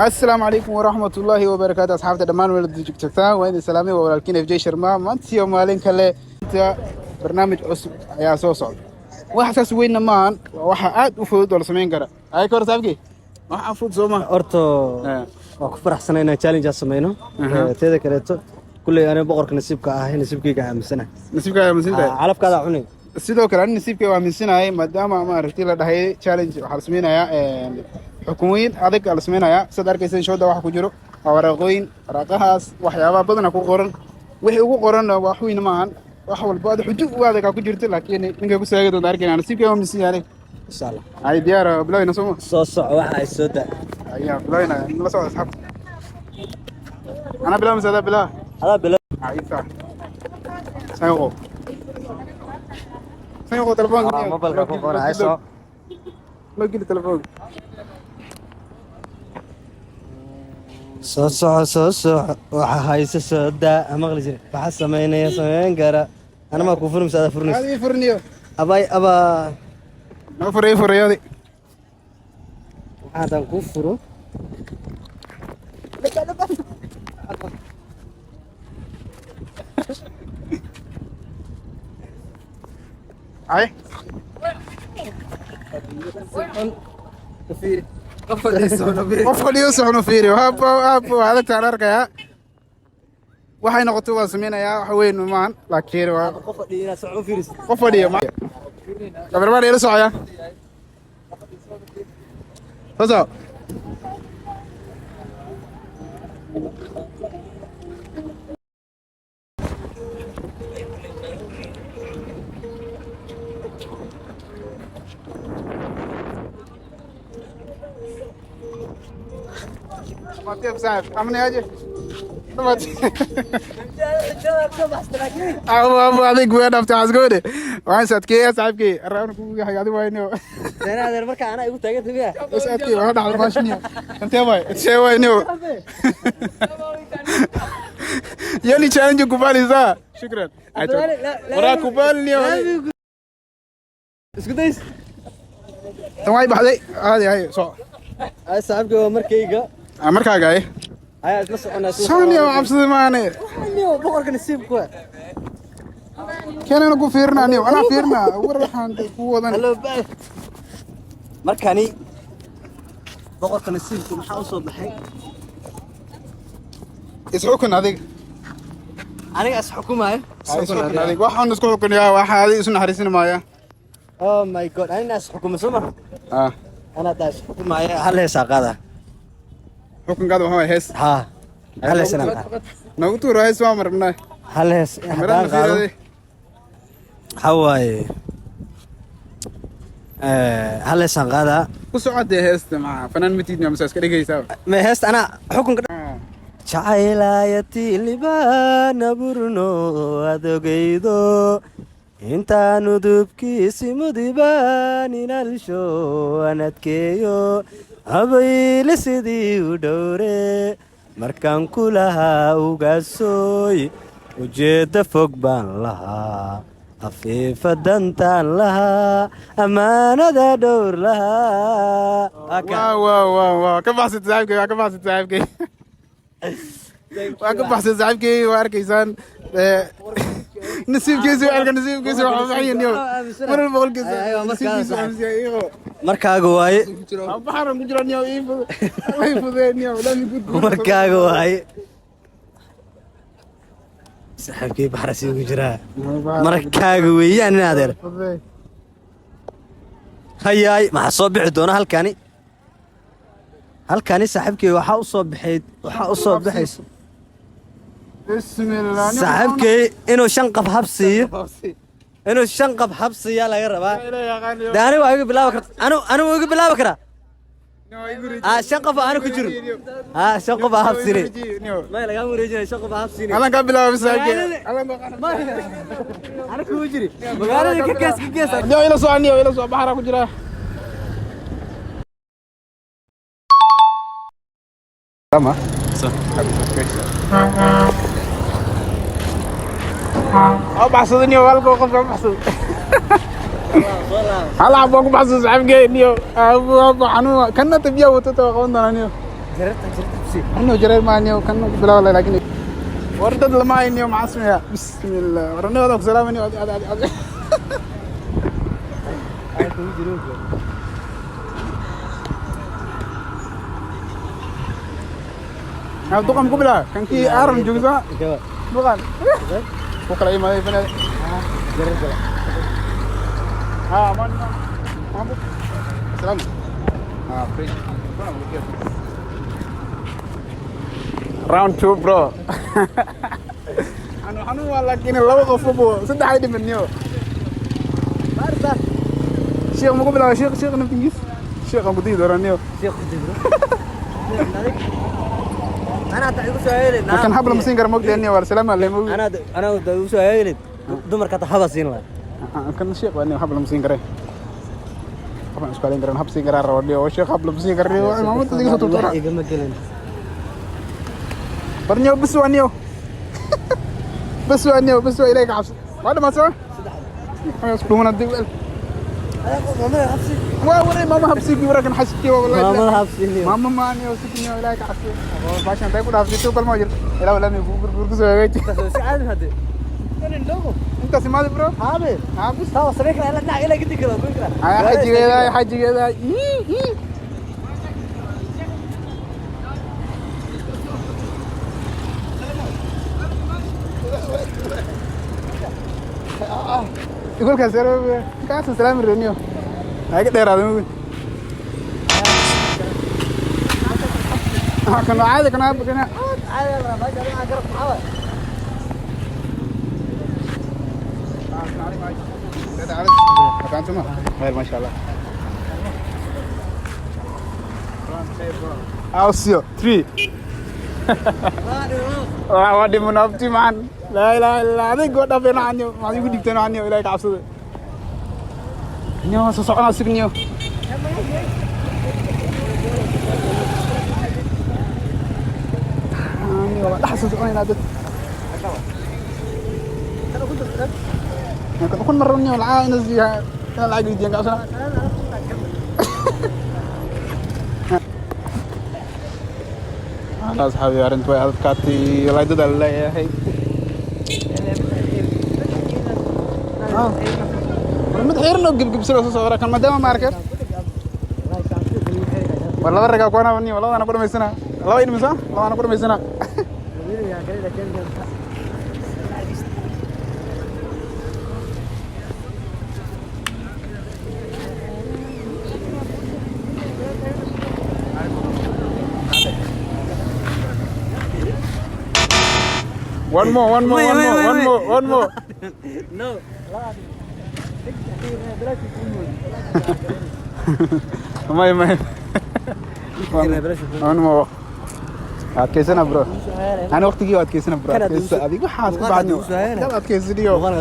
Asalaamu calaykum waraxmatullaahi wabarakaatu. Asxaabta dhammaan meel joogtaan, waa idin salaamay. Waa walaalkiin FJ Sharma. Maantiyo maalin kale barnaamij cusub ayaa soo socda. Wax saas weynna maahan, waa waxa aad u fudud oo la samayn kara. Ay ka hor saaxiibkii, wax aan fudud soo maha. Horta waa ku faraxsanay inaan challenge sameyno. Teeda kaleeto, kulley aniga boqorka nasiibka ah, nasiibkayga aaminsana. Nasiibka ayaa aaminsantahay. Calafkaada cunay. Sidoo kale ani nasiibkay waa aaminsanahay, maadaama maaragtay la dhahay challenge waxaa la sameynayaa, xukumooyin adag aa la sameynayaa. Sidaad arkayseen, shooda waxa ku jiro waa waraaqooyin. Waraaqahaas waxyaabaha badana ku qoran, wixii ugu qoran wax weyn maahan. Wax walba ada xujo u adag aa ku jirto, laakiin ninka ku saagi doonta arkayna. Nasiibkay waa aaminsan yahay. Insha Allah. Ay diyaar, bilawayna sooma? Soo soco, waxa ay soo da. Ayaa bilawayna, la socda asxaabta. Anaa bilaw mise adaa bilaa? Adaa bilo. Aysa sanqo sanqo telefoonka. Mobilka ku qoran, ay soo. Loo geli telefoonka. Soo soco, soo soco, waxa haysa soo daa ha maqli jire. Waxa sameynaya sameyn kara. Ana maa kuu furmaysa, adaa furnaysa? Aad ii furniyo. Abay abaa. Noo fur, ii furayodi. Waxaa haddaan kuu furo? Ay qof fadhiyo soxno fiiri. Habo habo adagtaan arkayaa. Waxay noqotay waan sameynayaa. Wax weyn maahan, laakiin waa qof fadhiyo inaad soco u fiirisid. Qof fadhiyo kamermaan ila socaya. Soo soco. Mateo saaxib, amni aje. Abu abu adig way dhaftay xasgoode. Waxaan sadkeeya saaxiibkay araan kugu yahay adigu wayno. Dana adeer, marka anaa igu taagan tabiya. Bas adkii waxa dhacday maashiniyo. Intee way? Intee way no? Yani challenge kubali za. Shukran. Waraa kubali niyo. Isku days. Tan way baxday. Aadi ay soo. Ay saaxiibkay, waa markayga. Ah, markaaga ay. Ayaa isla soconaa, isla. Soo cabsada maane. Niyo, boqorka nasiibku waa. Keenana ku fiirnaa niyo. Anaa fiirnaa. War waxaan ku wadan. Hello bye. Markani boqorka nasiibku maxaa u soo baxay? Isxukun adig. Aniga is xukumaayo? Isxukun adig. Waxaan isku xukunayaa waxa adiga isu naxariisin maaya. Oh my God, anina is xukuma soo ma? Ah. Anaa daa is xukumaayo, hal heesaa qaada. Xukunkaada waxa waay hees. Ha, hal hees inaan qaado. Nagu tuuro hees, waa marnaa. Hal hees haddaan qaado, waxaa waaye hal heesaan qaadaa. Ku socodee heesta, maxaa fanaan ma tiidni mise iska dhigaysaa? Ma heesta anaa xukunka jacaylaayati libaan aburno adogaydo intaan udubkiisi mudibaan inalsho an adkeeyo habayle sidii u dhowre markaan ku lahaa ugaasooy ujeedda fog baan lahaa, afiifa dantaan lahaa, ammaanada dhowr lahaa. Waaw waaw waaw waaw, ka baxsad saaxiibkay, waa ka baxsad saaxiibkay, waa ka baxsad saaxiibkay. Waa arkaysaan, nasiibkiisa waa arka, nasiibkiisa waa baxayan yo mar walba boqolkiisa nasiibkiisa waa aaminsan yahay. Markaaga waaye. Baxaran ku jira niyo, ii fudud, ii fududee niyo laami gud. Markaaga waaye saaxiibkay, baxrasi ugu jiraa. Markaaga weeyaan in adeer. Hayaay, maxaa soo bixi doona halkani? Halkani saaxiibkay waxaa u soo baxay, waxaa u soo baxaysa. Bismillah. Saaxiibkay inuu shan qab hab siiyo, inuu shan qab hab siiyaa laga rabaa. De aniga waa iga bilaabi karta, anigu waa iga bilaabi karaa. Ah, shan qof oo aniga ku jirin, ah, shan qof aa hab siinay may lagama wareejinay, shan qof aa hab siinay. Alan ka bilaabo saaxiibkay. Aniga kuma jiri magaalada, ka gees ka gees. Niyo ila soo, niyo ila soo, baxara ku jira. Sama. Oo baxsaday niyo, halka qof ka baxsaday. Hal xabo ku baxsaday saaxiibkay niyo. Abu abu xanuun kana tabiya wata ta qaban doonaa niyo. Jareerta, jareerta habsi. Anuu jareer maaniyo kan ku bilaabo, laakiin war dad lama hayniyo. Maxaa sameeyaa? Bismillah, war ku salaamaniyo ad ad ad. Ay kugu jiro. Ah, duqan ku bilaabo kan kii aaran joogso. Duqan ku kala imaaday fanaa. Jareer gala. Ah, man mambo, salaam. Ah, fresh. Round two, bro. Anu xanuun waa, laakiin laba qof bo saddex ay dhimaniyo. Barta. Sheekh ma ku bilaabo? Sheekh, sheekh naftigiis, sheekh aan ku dii doonaniyo. Sheekh ku dibro. Anaa taa igu soo hagaagay. Markan hab lama siin karo, mogtahay. Waa salaam alle mogi. Anaa igu soo hagaagay. Dumarka taa haba siin lahaa. Kan sheekh waa hab lama siin kare. Qofaan isku halayn karan hab siin karaa rabo dhiyo. Sheekh hab lama siin karo, imaamada iga soo tuurtuura. Wax igama gelin. Barniyo, bas waa niyo, bas waa niyo, bas waa. Ilaahay ka cabso, waa dhamaad soo isku dhumana dib. Maamada habsi. Waa waray maama habsigii warakan xasidkii wallahi. Maamada habsi niyo. Maama maaniyo sidniyo, ilaahay ka cabso. Baashan tay ku dhaaftay tuu kalma jir ilaa wala mi burbur ku soo hagaaji. Si caadi hade. Intaas imaadi, bro. Habe. Haa, bas. Taa samee kara ila dhinac ila gidi kara goyn kara. Ay, xajigeeda, xajigeeda. Ii. Igolkaas kaasa salaami reniyo. Iga dheeraada mugin. Kan caadi kan kan. Caadi la rabaa, garab garab maxaa waay? خير ما شاء الله. Ausio 3 waa dhiman abti maan. Laa ilaaha illa adig oo dhafeen aniyo maxaad igu dhigteen aniyo. Ilaahay ka cabsada niyo, soo soconaa sig niyo. Aniyo waa dhex soo soconaynaa dad kun marro niyo lacag ina siiya ina lacag weydiiyan ka cabsana. Asxaabi, arrintu way adkaatay. Walaahi dad aan leeyahay war mid xiiran oo gebgebsan oo soo socda kan maadaama ma arkeen. War laba ragaa kuwana niyo, labadana ku dhamaysana, laba idhimisa, labadana ku dhamaysana. One more, one more, Wait, one wait, more, wait, one wait. more, one more. No. May may. One more. Adkaysana, bro. Ani waqtigii waa adkaysana, bro. Adkaysa adiga waxaas ku bacni. Dad adkaysaniyo. War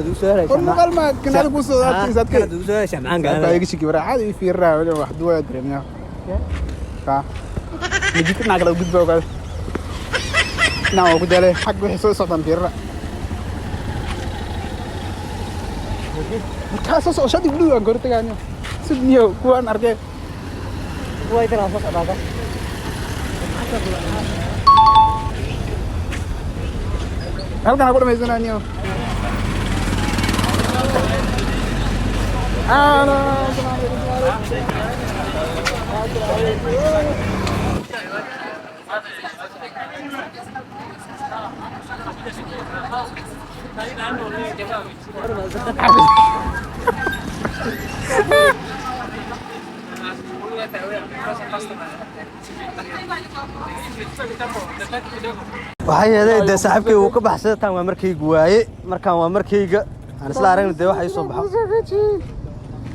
muuqaal ma kan adigu kusoo adkaysa adkay. Sabta iga shiki waraa caadi ii fiirinaa weli wax duwaya dareemaya. Ka. Mijid dhinaca kale u gudba ogaada. Dhinaca waa ku daalay xag wixii soo socdaan fiirina. Markaa soo socdo shadi blue aan kor tagaanyo. Sibniyo kuwaan arkay. Way tan soo socdaa. Halkan aan ku dhamaysanaaniyo. Waxaa yeelay dee saaxiibkay wuu ka baxsaday. Tan waa markaygu waaye, markaan waa markayga aan isla aragna dee waxa ii soo baxo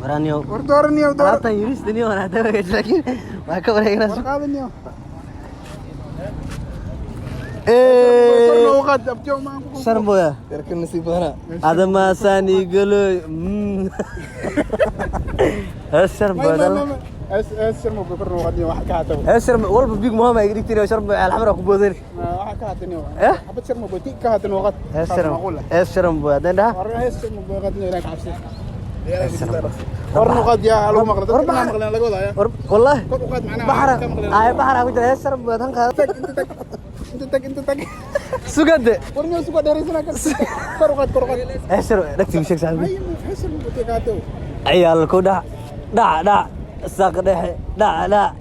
waraaniyo. War dooraniyo, door. Alaabtan yuristaniyo waan hadda wagaaj, laakiin waa ka wareegnaa. War qaadaniyo. Ee. Qaad abtiyo maan ku. Sharmboya. Yarka nasiib badana. Adamaasani galoy. Hees sharmboya dal. Es es sharmo kor noo qaadniyo wax ka hata. Hees sharmboy walba big muhammad ay dhigtiin sharmboy alxamra ku boodeen. Waxa ka hataniyo. Eh? Xabad sharmo boy ka hatan oo qaad. Hees sharm, hees sharmboy haddaan dhaha. War hees sharmo boy qaadniyo, ilaahay ka cabsi. Kor u qaad yaa lagu maqlo, dadka ma maqleen laga wadaaya. Wallahi. Kor u qaad macnaha. Baxra ka maqleen. Ay, baxra ku jira hees sharaf badan qaad. Inta tag, inta tag, inta tag. Sugade. War niyo suga dheeraysana ka kor u qaad, kor u qaad. Hees sharaf dhagtigu sheeg saaxiib. Ay, xasan buu tagaato. Ciyaal ku dhac dhac dhac saq dhexe dhac dhac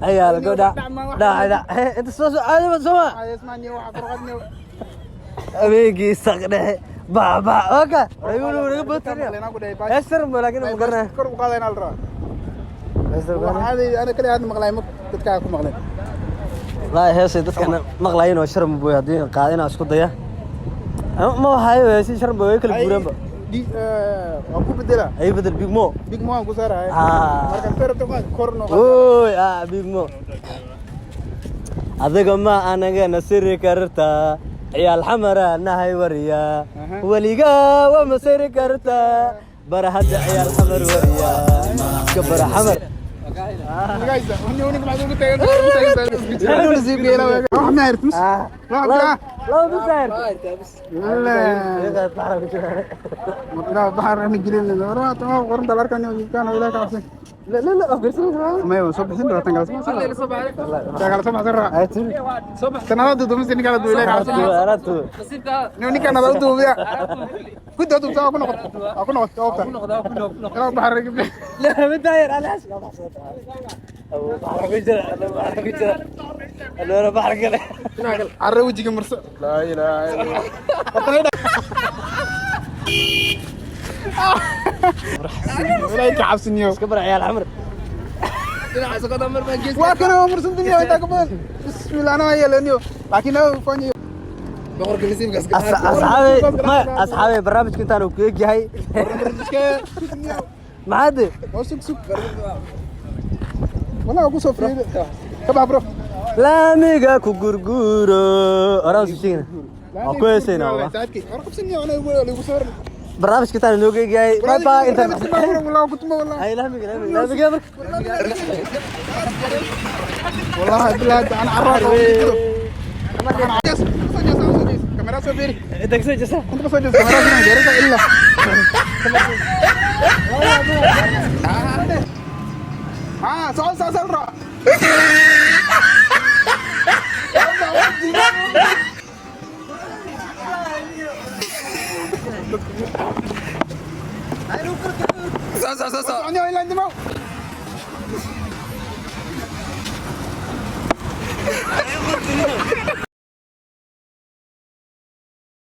ciyaal ku dhac dhac dhac. Hee, inta soo soo caadi ma soo ma. Ay, ismaan niyo waxa kor u qaad niyo. Habeenkii saq dhexe bac bac oka ayuu naga bootay. Hees sharaf ma laakiin ma garanay. Kor u qaadayna la rabaa. Waxaa ana kaliya aad maqlay, ma dadka ku maqleen. Wallaahi heesay dadkana maqlaayeen oo sharaf boy haddii qaadina isku daya ma waxaayo heesay sharaf boy way kala guureenba. Waa ku bedela. Ay, bedel Big Mo. Big Mo aan ku saarahay. Ah. Marka soo qaad, kor noo qaad. Oy, ah, Big Mo. Adiga ma anagana siri kartaa, ciyaal xamara nahay wariya. Weligaa waa ma siri kartaa bara hadda ciyaal xamar wariya iska bara xamar. Guys, uni maxaad ugu taagan tahay? Nasiibkeena wax ma hayrt mis. Wax laba bisaar. La ila baxar aan gelin wara tama qoranta larkan iyo kan ila ka cabsan. La la la, fiirsan. Ma soo bixin rabtan kala soo kala soo baxsan raa. Tanada dudumis ninka la duulay ka cabsan. Ninka nada duubiya ku dad duubta ku noqoto ku noqoto oobta ila baxar gibli. لا مداير على حسب بحر ku jira, بحر ku jira, أنا بحر kale. Carro wejiga marso, laa ilaaha illa Allah. Ilaahay ka cabsiniyo. Iska bar ciyaal xamar. Waa kana waa marsan dunya intaa ka badan, bismillah, anaa yeelaniyo laakiin naa fanyo. Asxaabe ma asxaabe, barnaamijka intaan uu ku eg yahay maxaad Oo sug sug, walaa ku soo fiiday ka bax bro. Laamiga ku gurguuro horaan soo sheegna waa ku heesaynaa wallah. Saadki war qabsaniyo anaa igu soo Barnaamijka intaan inooga eg yahay, bye bye, intaan walaa ku tumo walaa. Ay, laamiga laamiga laamiga marka. والله بالله انا عراق. كاميرا soo fiiri. Inta kasoo jeesa. Inta kasoo jeesa kamerada jeerada illa. Ah, soo soo soo ra. Soconyo ilaa indimo.